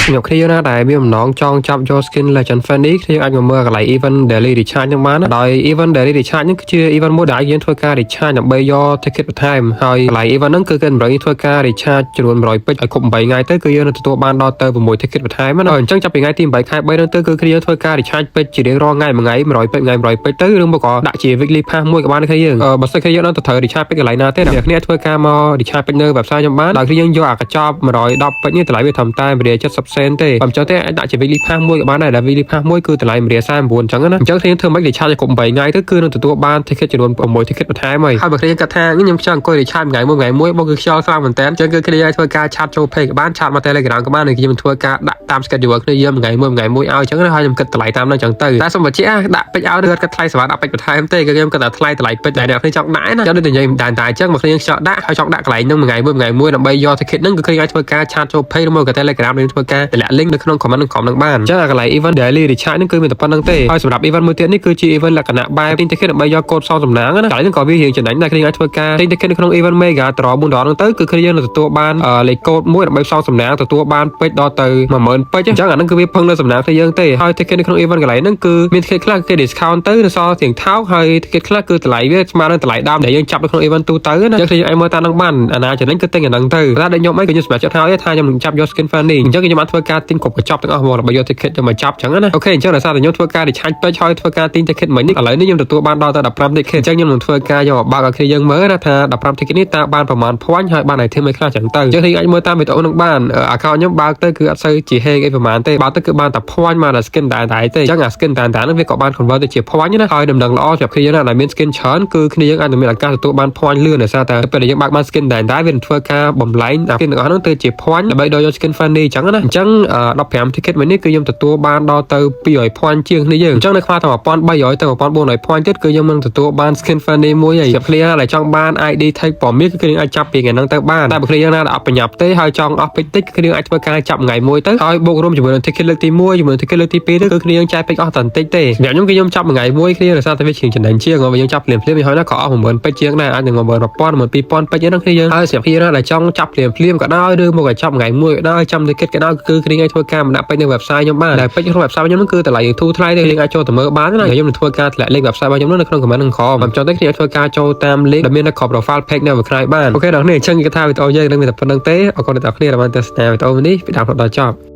សម្រាប់គ្នាណាដែលមានបំណងចង់ចាប់យក skin Legend Fanny គ្នាអាចមកមើលកន្លែង event daily recharge ហ្នឹងបានណាដោយ event daily recharge ហ្នឹងគឺជា event មួយដែលយើងធ្វើការ recharge ដើម្បីយក ticket បន្ថែមហើយកន្លែង event ហ្នឹងគឺគេតម្រូវយើងធ្វើការ recharge ចំនួន100ពេជ្រឲ្យគ្រប់8ថ្ងៃទៅគឺយើងនឹងទទួលបានដល់ទៅ6 ticket បន្ថែមណាអញ្ចឹងចាប់ពីថ្ងៃទី8ខែ3ហ្នឹងទៅគឺគ្នាយើងធ្វើការ recharge ពេជ្រជារៀងរាល់ថ្ងៃមួយថ្ងៃ100ពេជ្រថ្ងៃ100ពេជ្រទៅឬមកក៏ដាក់ជា weekly pass មួយក៏បានគ្នាយើងបើសិនគ្នាយើងដល់ទៅត្រូវ recharge ពេជ្រកន្លែងណាទេអ្នកគ្នាធ្វើការមក recharge ពេជ្រនៅ website ខ្ញុំបានដោយគ្នាយើងយកអាកញ្ចប់110ពេជ្រនេះតម្លៃវាត្រឹមតែ170សេនទេបើមិនចឹងទេអាចដាក់ជា weekly pass មួយក៏បានដែរដែល weekly pass មួយគឺតម្លៃ149អញ្ចឹងណាអញ្ចឹងគ្នាធ្វើម៉េច recharge ឲ្យគ្រប់8ថ្ងៃទៅគឺនឹងទទួលបាន ticket ចំនួន6 ticket បន្ថែមហើយហើយបើគ្នាគិតថាខ្ញុំខ្ជិលអង្គុយ recharge មួយថ្ងៃមួយថ្ងៃមួយបងគឺខ្ជិលខ្លាំងមែនតើអញ្ចឹងគឺគ្នាអាចធ្វើការ chat ចូល page ក៏បាន chat មក Telegram ក៏បានហើយខ្ញុំធ្វើការដាក់តាម schedule គ្នាយើងមួយថ្ងៃមួយថ្ងៃមួយឲ្យអញ្ចឹងណាហើយខ្ញុំគិតតម្លៃតាមនោះអញ្ចឹងទៅតែសូមបញ្ជាក់ដាក់ពេជ្រឲ្យឬគិតថ្លៃសេវាដាក់ពេជ្របន្ថែមទេគឺខ្ញុំគិតតែថ្លៃតម្លៃពេជ្រដែលអ្នកគ្នាចង់ដាក់ណាចឹងដូចតែនិយាយតែតែអញ្ចឹងមកគ្នាខ្ជិលដាក់ហើយចង់ដាក់កន្លែងហ្នឹងមួយថ្ងៃមួយថ្ងៃមួយដើម្បីយក ticket ហ្នឹងគឺគ្នាអាចធ្វើការ chat ចូល page ឬមកក៏ Telegram នឹងធ្វើការតម្លាក់ link នៅក្នុង comment នឹងក្រុមហ្នឹងបានអញ្ចឹងអាកន្លែង event daily recharge ហ្នឹងគឺមានតែប៉ុណ្្នឹងទេហើយសម្រាប់ event មួយទៀតនេះគឺជា event លក្ខណៈបែបទិញ ticket ដើម្បីយកកូដផ្សងសំណាងណាកន្លែងហ្នឹងក៏វារៀងចំណេញដែរគ្នាអាចធ្វើការទិញ ticket នៅក្នុង event mega draw 4ដងហ្នឹងទៅគឺគ្នាយើងនឹងទទួលបានលេខកូដមួយដើម្បីផ្សងសំណាងទទួលបានពេជ្រដល់ទៅ10000ពេជ្រអញ្ចឹងអាហ្នឹងគឺវាពឹងលើសំណាងគ្នាយើងទេហើយ ticket នៅក្នុង event កន្លែងហ្នឹងគឺមាន ticket ខ្លះគេ discount ទៅនៅសល់ទៀងថោកហើយ ticket ខ្លះគឺតម្លៃវាស្មើនឹងតម្លៃដើមដែលយើងចាប់នៅក្នុង event ទូទៅណាអញ្ចឹងគ្នាយើងអាចមើលតាមហ្នឹងបានអាណាចំណេញគឺទិញអាហ្នឹងទៅតែដូចខ្ញុំអីក៏ខ្ញុំសម្រេចចិត្តហើយថាខ្ញុំនឹងចាប់យក skin Fanny អញ្ចឹងខ្ញុំបានធ្វើការទិញគ្រប់កញ្ចប់ទាំងអស់ហ្មងដើម្បីយក ticket ទៅមកចាប់អញ្ចឹងណាOK អញ្ចឹងដោយសារតែខ្ញុំធ្វើការ recharge ពេជ្រហើយធ្វើការទិញ ticket មិញនេះឥឡូវនេះខ្ញុំទទួលបានដល់ទៅ15 ticket អញ្ចឹងខ្ញុំនឹងធ្វើការយកមកបើកឲ្យគ្នាយើងមើលណាថា15 ticket នេះតើបានប្រមាណ point ហើយបាន item អីខ្លះចឹងទៅអញ្ចឹងគ្នាអាចមើលតាមវីដេអូនឹងបាន account ខ្ញុំបើកទៅគឺអត់សូវជាហេងអីប្រហែលទេបើកទៅគឺបានតែ point មកតែ skin តែតែទេអញ្ចឹងអា skin តែតែហ្នឹងវាក៏បាន convert ទៅជា point ណាហើយដំណឹងល្អសម្រាប់គ្នាយើងណាដែលមាន skin ច្រើនគឺគ្នាយើងអាចនឹងមានឱកាសទទួលបាន point លឿនដោយសារតែពេលដែលយើងបើកបាន skin តែតែវានឹងធ្វើការបំលែងអា skin ទាំងអស់ហ្នឹងទៅជា point ដើម្បីដល់យក skin Fanny អញ្ចឹងណាអញ្ចឹង15 ticket មួយនេះគឺខ្ញុំទទួលបានដល់ទៅ200 point ជាងគ្នាយើងអញ្ចឹងនៅខ្វះតែ1300ទៅ1400 point ទៀតគឺខ្ញុំនឹងទទួលបាន skin Fanny មួយហើយសម្រាប់គ្នាដែលចង់បាន ID tag ព័ត៌មានគឺគ្នាអាចចាប់ពីថ្ងៃហ្នឹងទៅបានតែបើគ្នាយើងណាដែលអត់ប្រញាប់ទេហើយចង់អស់ពេជ្រតិចគឺគ្នាអាចធ្វើការចាប់ថ្ងៃមួយទៅហើយបូករួមជាមួយនឹង ticket លើកទី1ជាមួយនឹង ticket លើកទី2ទៅគឺគ្នាយើងចាយពេជ្រអស់តែបន្តិចទេសម្រាប់ខ្ញុំគឺខ្ញុំចាប់ថ្ងៃមួយគ្នាដោយសារតែវាជាងចំណេញជាងបើយើងចាប់ភ្លាមភ្លាមវាហើយណាក៏អស់10000ពេជ្រជាងដែរអាចនឹង11000 12000ពេជ្រហ្នឹងគ្នាយើងហើយសម្រាប់គ្នាណាដែលចង់ចាប់ភ្លាមភ្លាមក៏ដោយឬមកក៏ចាប់ថ្ងៃមួយក៏ដោយចាំ ticket ក៏ដោយគឺគ្នាអាចធ្វើការបណ្ដាក់ពេជ្រនៅ website ខ្ញុំបានដែលពេជ្រក្នុង website ខ្ញុំហ្នឹងគឺតម្លៃធូរថ្លៃទេយើងអាចចូលទៅមើលបានណាខ្ញុំនឹងធ្វើការតម្លាក់ link website របស់ខ្ញុំនៅក្នុង comment នឹងក្រោមបើមិនចង់ទេគ្នាអាចធ្វើការចូលតាម link ដែលមាននៅក្រោម profile page នៅ website បាន OK ដល់នេះអញ្ចឹងគេថាវីដេអូយើងនឹងមានតែប៉ុណ្្នឹងទេអរគុណដល់អ្នកគ្នាដែលបានទស្សនាវីដេអូនេះពីដើមដល់ចប់។